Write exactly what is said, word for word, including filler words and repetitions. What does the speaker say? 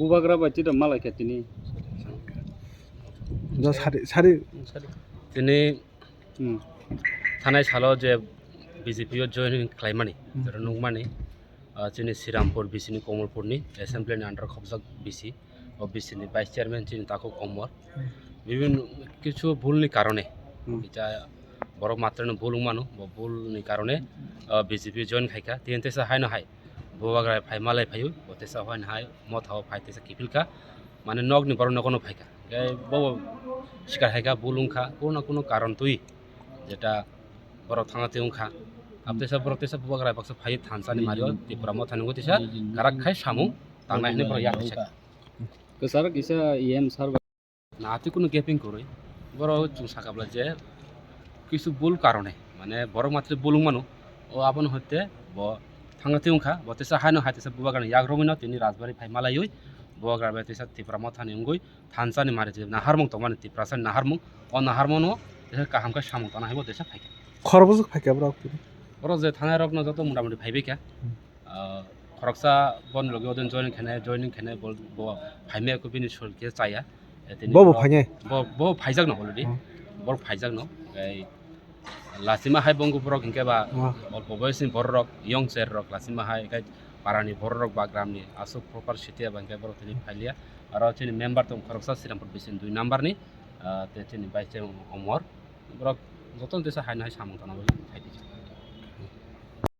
Bubagra bai twi da malai kha tini. Jo sari, sari. Tini Hmm. thanai salo je B J P o join khlaimani, Hmm. jora nukmani, ah, chini Srirampur B C ni Komolpur ni assembly ni under khobjak B C, o B C ni vice chairman chini Takhuk Omor. Hmm. Bibin kichu bul ni karone, Hmm. ita borok matrano bul wngmano, bo bul ni karone, ah, B J P join khaikha, tini tesa haino hai. Bubagra phai malai phaiwi, bo tesa haino hai, mothao phai tesa kiphilkha, mane nokni borok nogo no phaikha. Hingke bo sikar haikha, bul wngkha, kuno kuno karon twi, jeta borok thangna twi wngkha. Abo tesa borok tesa Bubagra baksa phai thansa ni mario, Tripura motha nungwi tesa karak khai samung tangnai hinwi borok yak kisa. Kwcharo kisa E M sir bai. Na, twi kuno gaping kwrwi. Borok chwng sakha bwla je kisu bul karone, mane borok matri bul wngmano. O abono hoite bo thangna twi wngkha, bo tesa haino hai tesa Bubagrani yak romwino tini Rajbari phai malaiwi Bubagra bai tesa Tripura mothani wngwi thansa ni mari je naharmung tongmani Tiprasa ni naharmung, o naharmung no tesa kaham khe samung tana hai bo tesa phaikha. Khorokbwswk phaikha borok tini? Borok je thanai rok no joto mota moti phaibaikha. Hmm. Ah, khoroksa bon logi odin joining khainai, joining khainai bol bo phaimaya ko bini sul khe chaya. Eh, tini Bo bo borok phainai? Bo, bo phaijakno already. Hmm. Borok phaijakno. Ei, lachima hai bongku borok hinkhe ba Oh. olpo boyosni bororok, young cher rok lachima hai, hinkhe parani bororok ba gramni aswk proper city aba hinkhe borok tini phailiya. Aro chini member tong khoroksa Srirampur B C ni dui number ni, ah, te chini vice chairman Omor. Borok jotono tesa haino hai samung tana bagwi phaidi.